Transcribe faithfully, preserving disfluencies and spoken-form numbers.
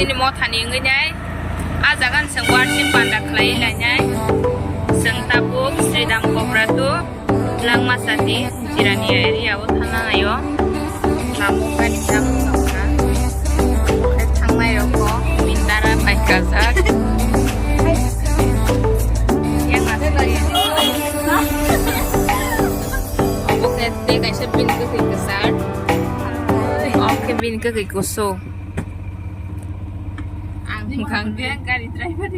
Ini mothani wngwi nai. A jaga ni chwng worship panda khlai lai nai. Chwng tabuk Sri Dam Kobra tu Langmasati Jirania area o thangna naio. Lamung gari tabuk nokha. Thangnai rokbo Mindara bai kajak. Yang asli. Obo khe tei kaisa bini kwkhwi kwchar. Obo khe bini kwkhwi kusu. Ang hwnkha hwnkhe gari driver.